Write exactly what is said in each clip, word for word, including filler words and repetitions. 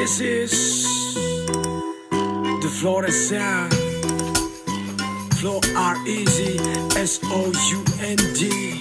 This is the Flores sound. Flow R E Z S O U N D.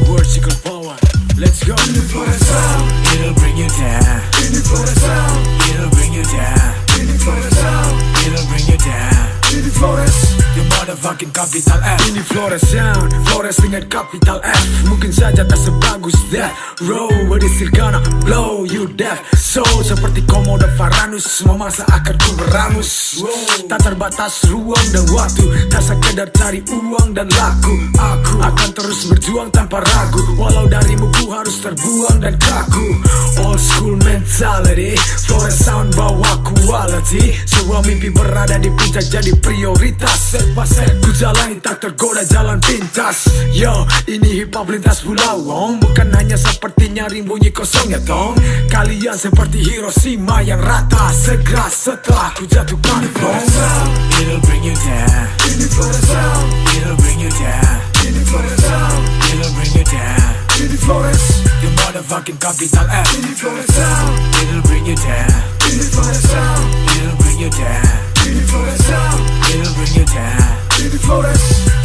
Vertical power. Let's go. In the Flores sound, it'll bring you down. In the Flores sound, it'll bring you down. In the Flores sound, it'll bring you down. In the Flores, the motherfucking capital F. In the Flores sound, Flores dengan capital F. Mungkin saja tak sebagus that. Row, but it's still gonna blow you deaf. So, seperti Komodo Varanus, memaksa akan ku berangus. Tak terbatas ruang dan waktu, tak sekedar cari uang dan laku. Aku akan terus berjuang tanpa ragu, walau darimu ku harus terbuang dan kaku. Old school mentality, Flores sound bawa quality. Sebuah mimpi berada di puncak jadi prioritas. Step by step ku jalani, tak tergoda jalan pintas. Yo, ini hip hop lintas pulau, wong. Bukan hanya seperti nyaring bunyi kosongnya tong. Kalian seperti Hiroshima yang rata. Segera setelah ku jatuhkan bom. It'll bring you down. It'll bring you down. It'll bring you down. The motherfucking capital F. It'll bring you down. It'll bring you down. It'll bring you down.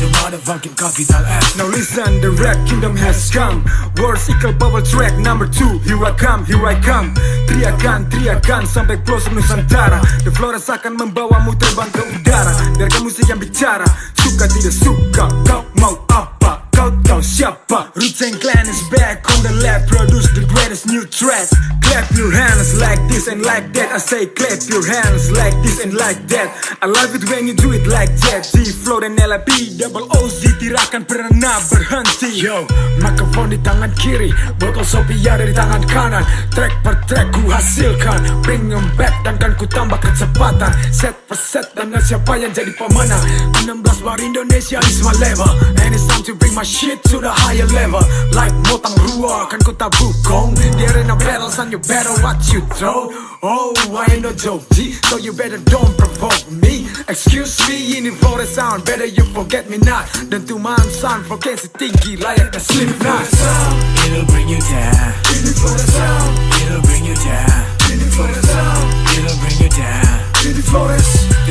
The motherfucking capital F. Now listen, the rap kingdom has come. Words equal power track number two. Here I come, here I come. Teriakan, teriakan sampai pelosok Nusantara. The Flores akan membawamu terbang ke udara. Biarkan musik yang bicara. Suka tidak suka, kau mau apa? Kau tahu siapa? Roots and Clan is back on the lab, produce the greatest new track. Clap your hands like this and like that. I say clap your hands like this and like that. I love it when you do it like that. Di Flow dan L A P, double O Z, tidak akan pernah berhenti. Yo, mikrofon di tangan kiri, botol sopi ada di tangan kanan. Track per track ku hasilkan, bring 'em back dan kan ku tambah kecepatan. Set per set dan siapa yang jadi pemenang. Enam belas bar Indonesia is my level, and it's time to bring my shit to the higher level. Like Motang Rua, kan ku tabuk gong di arena battle, son, you better watch you throw. Oh, I ain't no joke, G, so you better don't provoke me. Excuse me, ini Flores sound, better you forget me not. Dan tuman sound, frekuensi tinggi layaknya Slipknot. It'll bring you down. It'll bring you down. It'll bring you down.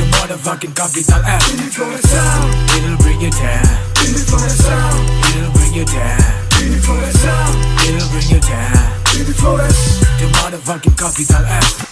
The motherfucking capital F. It'll bring you down. It'll bring you down. It'll bring you down. The motherfucking capital F.